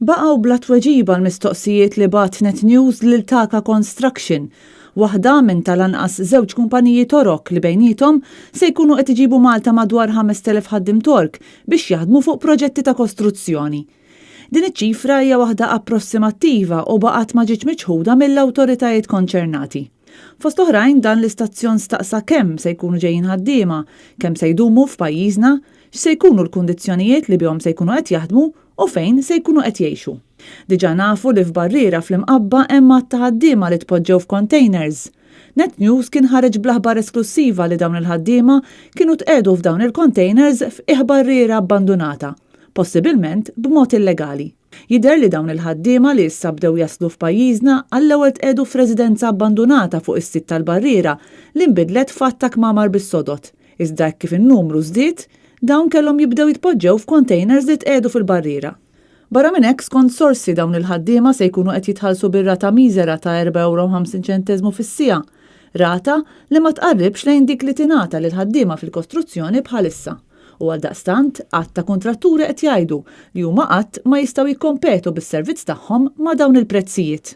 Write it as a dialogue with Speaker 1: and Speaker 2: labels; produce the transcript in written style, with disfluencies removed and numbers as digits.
Speaker 1: Baqgħu bla tweġiba l-mistoqsijiet li bagħat Net News lil Taka Construction, waħda minn tal-anqas żewġ kumpaniji Torok li bejniethom se jkunu qed iġibu Malta madwar 5,000 ħaddiem Tork biex jaħdmu fuq proġetti ta' kostruzzjoni. Din iċ-ċifra hija waħda approssimattiva u baqgħet ma ġietx miċħuda mill-awtoritajiet konċernati. Fost oħrajn dan l-istazzjon staqsa kemm se jkunu ġejjin ħaddiema, kemm se jdumu f'pajjiżna, x'se jkunu l-kundizzjonijiet li bihom se jkunu qed jaħdmu u fejn se jkunu qed jgħixu. Diġà nafu li f'barriera fl-Imqabba hemm għadd ta' ħaddiema li tpoġġew f'containers. Net News kien ħareġ bl-aħbar esklussiva li dawn il-ħaddiema kienu tqiegħdu f'dawn il-containers f'qiegħ barriera abbandunata, possibilment b'mod illegali. Jidher li dawn il-ħaddiema li issa bdew jaslu f'pajjiżna għall-ewwel tqiegħdu f'residenza abbandunata fuq is-sit tal-barriera li nbidlet f'għadd ta' kmamar bis-sodod. Iżda hekk kif in-numru żdied, dawn kellhom jibdew jitpoġġew f'containers li tqiegħdu fil-barriera. Barra minn hekk, skont sorsi dawn il-ħaddiema se jkunu qed jitħallsu bir-rata miżera ta' erba' ewro u 50 ċenteżmu fis-siegħa, rata li ma tqarribx lejn dik li tingħata lill-ħaddiema fil-kostruzzjoni bħalissa. U għaldaqstant, għadd ta' kuntratturi qed jgħidu li huma qatt ma jistgħu jikkompetu bis-servizz tagħhom ma' dawn il-prezzijiet.